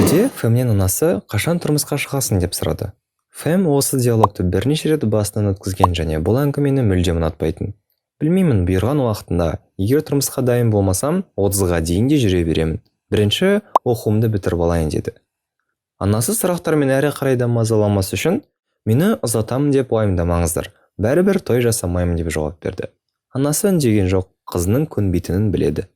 Бірде Фэмнен анасы «Қашан тұрмысқа шығасың?» деп сұрады. Фэм осы диалогты бірнеше рет басынан өткізген және бұл әңгімені мүлдем ұнатпайтын. «Білмеймін, бұйырған уақытында. Егер тұрмысқа дайын болмасам, 30-ға дейін де жүре беремін. Бірінші оқуымды бітіріп алайын», – деді. Анасы сұрақтармен әрі қарай да мазаламас үшін, «Мені ұзатамын деп уайымдамаңыздар, бәрібір той жасамаймын», – деп жауап берді. Анасы үндеген жоқ, қызының көнбейтінін біледі.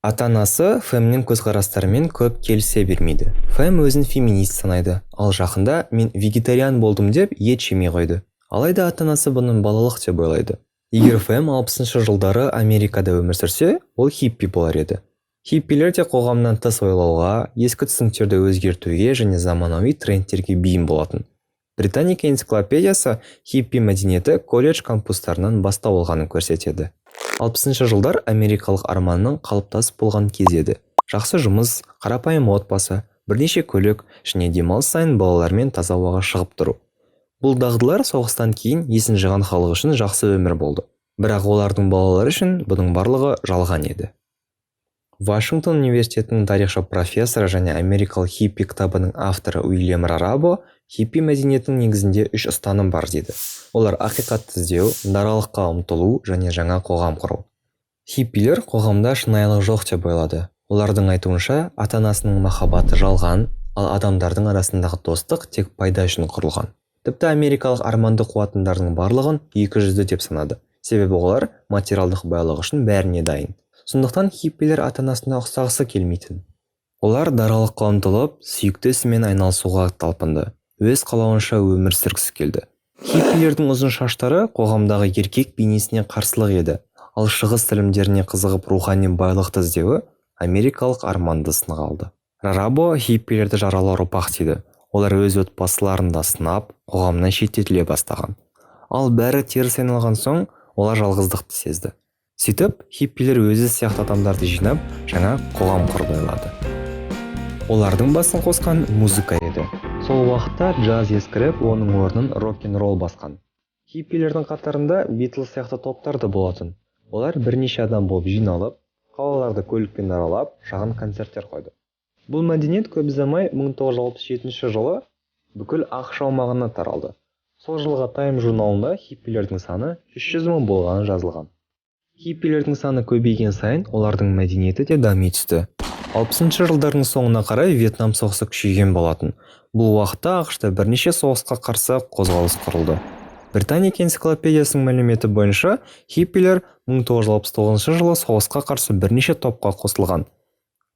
Ата-анасы Фэмнің көзқарастарымен көп келісе бермейді. Фэм өзін феминист санайды, ал жақында «Мен вегетариан болдым» деп ет жемей қойды. Алайда ата-анасы бұны балалық деп ойлайды. Егер Фэм 60-шы жылдары Америкада өмір сүрсе, ол хиппи болар еді. Хиппилер де қоғамнан тыс ойлауға, ескі түсініктерді өзгертуге және заманауи трендтерге бейім болатын. Британика энциклопедиясы хиппи мәдениеті колледж кампустарынан бастау алғанын көрсетеді. 60-шы жылдар америкалық арманның қалыптасып болған кезі еді. Жақсы жұмыс, қарапайым отбасы, бірнеше көлік және демалыс сайын балалармен таза ауаға шығып тұру. Бұл дағдылар соғыстан кейін есін жиған халық үшін жақсы өмір болды. Бірақ олардың балалары үшін бұның барлығы жалған еді. Вашингтон университетінің тарихшы профессоры және «Америкалық хиппи» кітабының авторы Уильям Рарабо хиппи мәдениетінің негізінде үш ұстаным бар дейді. Олар: ақиқатты іздеу, даралыққа ұмтылу және жаңа қоғам құру. Хиппилер қоғамда шынайылық жоқ деп ойлады. Олардың айтуынша, ата-анасының махаббаты жалған, ал адамдардың арасындағы достық тек пайда үшін құрылған. Тіпті америкалық арманды қуатындардың барлығын екі жүзді деп санады. Себебі олар материалдық байлық үшін бәріне дайын. Сондықтан хиппилер ата-анасына ұқсағысы келмейтін. Олар даралыққа ұмтылып, сүйікті ісімен айналысуға талпынды. Өз қалауынша өмір сүргісі келді. Хиппилердің ұзын шаштары қоғамдағы еркек бейнесіне қарсылық еді, ал шығыс ілімдеріне қызығып, рухани байлықты іздеуі америкалық арманды сынға алды. Рарабо хиппилерді жаралы ұрпақ дейді. Олар өз отбасыларын да сынап, қоғамнан шеттетіле бастаған. Ал бәрі теріс айналған соң, олар жалғыздықты сезді. Сөйтіп, хиппилер өзі сияқты адамдарды жинап, жаңа қоғам құруды ойлады. Олардың басын қосқан музыка еді. Сол уақытта джаз ескіріп, оның орнын рок-н-ролл басқан. Хиппилердің қатарында Битлз сияқты топтар да болатын. Олар бірнеше адам болып жиналып, қалаларды көлікпен аралап, шағын концерттер қойды. Бұл мәдениет көп ұзамай 1967 жылы бүкіл АҚШ аумағына таралды. Сол жылғы Time журналында хиппилердің саны 300 мың болғаны жазылған. Хиппилердің саны көбейген сайын олардың мәдениеті де дами түсті. 60-шы жылдардың соңына қарай Вьетнам соғысы күшейген болатын. Бұл уақытта АҚШ-та бірнеше соғысқа қарсы қозғалыс құрылды. Британика энциклопедиясының мәліметі бойынша, хиппилер 1969 жылы соғысқа қарсы бірнеше топқа қосылған.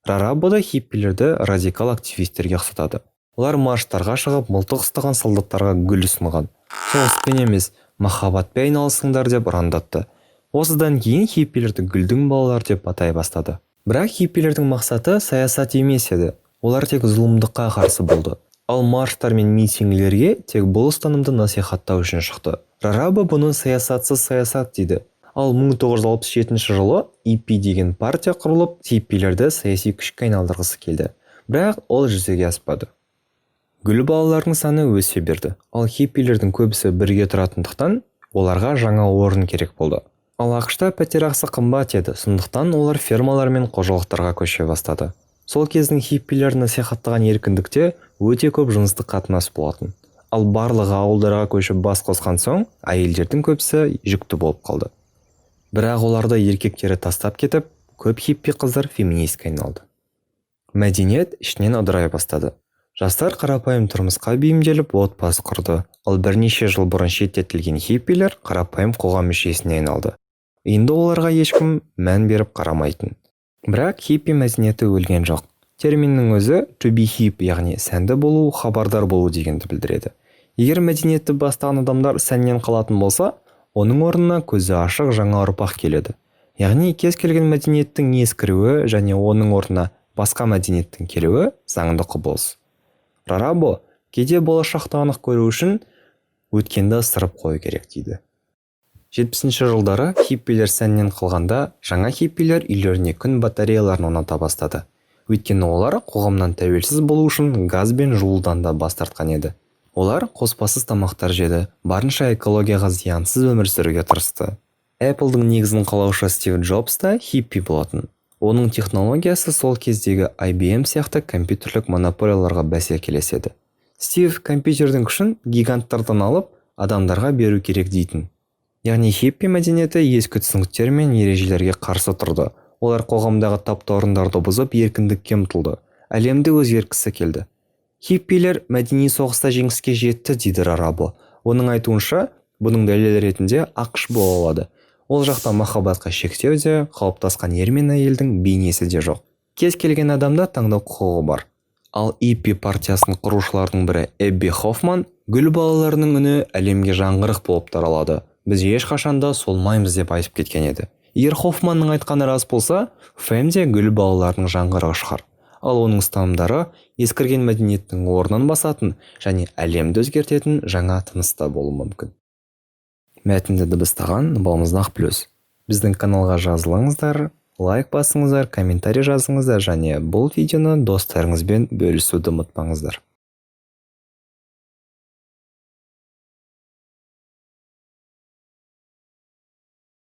Рарабо да хиппилерді радикал активистерге ұқсатады. Олар марштарға шығып, мылтық ұстаған солдаттарға гүл ұсынған. «Соғыспен емес, махаббатпен айналысыңдар», – деп ұрандатты. Осыдан кейін хиппилерді гүлдің балалары деп атай бастады. Бірақ хиппилердің мақсаты саясат емес еді. Олар тек зұлымдыққа қарсы болды. Ал марштар мен митингілерге тек бұл ұстанымды насихаттау үшін шықты. Рарабо бұны саясатсыз саясат дейді. Ал 1967 жылы ИП деген партия құрылып, хиппилерді саяси күшке айналдырғысы келді. Бірақ ол жүзеге аспады. Гүл балалардың саны өсе берді. Ал хиппилердің көбісі бірге тұратындықтан, оларға жаңа орын керек болды. Ал АҚШ-та пәтер ақысы қымбат еді, сондықтан олар фермалар мен қожалықтарға көше бастады. Сол кездің хиппилері насихаттаған еркіндікте өте көп жыныстық қатынас болатын. Ал барлығы ауылдарға көшіп бас қосқан соң, әйелдердің көбісі жүкті болып қалды. Бірақ оларды еркектері тастап кетіп, көп хиппи қыздар феминистке айналды. Мәдениет ішінен ыдырай бастады. Жастар қарапайым тұрмысқа бейімделіп, отбасы құрды. Ал бірнеше жыл бұрын шеттетілген хиппилер қарапайым қоғам мүшесіне айналды. Енді оларға ешкім мән беріп қарамайтын. Бірақ хиппи мәдениеті өлген жоқ. Терминнің өзі to be hip, яғни сәнді болу, хабардар болу дегенді білдіреді. Егер мәдениетті бастаған адамдар сәннен қалатын болса, оның орнына көзі ашық жаңа ұрпақ келеді. Яғни кез келген мәдениеттің ескіруі және оның орнына басқа мәдениеттің келуі заңды құбылыс. Рарабо кейде болашақты анық көру үшін өткенді ысырып қою керек дейді. 70-ші жылдары хиппилер сәннен қалғанда, жаңа хиппилер үйлеріне күн батареяларын орната бастады. Өйткені олар қоғамнан тәуелсіз болу үшін газ бен жылудан да бас тартқан еді. Олар қоспасыз тамақтар жеді, барынша экологияға зиянсыз өмір сүруге тырысты. Apple'дың негізін қалаушы Стив Джобс та хиппи болатын. Оның технологиясы сол кездегі IBM сияқты компьютерлік монополияларға бәсекелеседі. Стив компьютердің күшін гиганттардан алып, адамдарға беру керек дейтін. Яғни хиппи мәдениеті ескі түсініктер мен ережелерге қарсы тұрды. Олар қоғамдағы таптаурындарды бұзып, еркіндікке ұмтылды, әлемді өзгерткісі келді. Хиппилер мәдени соғыста жеңіске жетті, дейді Рарабо. Оның айтуынша, бұның дәлелі ретінде АҚШ бола алады. Ол жақта махаббатқа шектеу де, қалыптасқан ер мен әйелдің бейнесі де жоқ. Кез келген адамда таңдау құқығы бар. Ал хиппи партиясын құрушылардың бірі Эбби Хоффман: «Гүл балаларының үні әлемге жаңғырық болып таралады. Біз ешқашан да солмаймыз», – деп айтып кеткен еді. Егер Хоффманның айтқаны рас болса, Фэм де гүл балаларының жаңғырығы шығар. Ал оның ұстанымдары ескірген мәдениеттің орнын басатын және әлемді өзгертетін жаңа тыныста болуы мүмкін. Мәтінді дыбыстаған Балмұздақ Плюс. Біздің каналға жазылыңыздар, лайк басыңыздар, комментарий жазыңыздар және бұл видеоны достарыңызбен бөлісуді ұмытпаңыздар.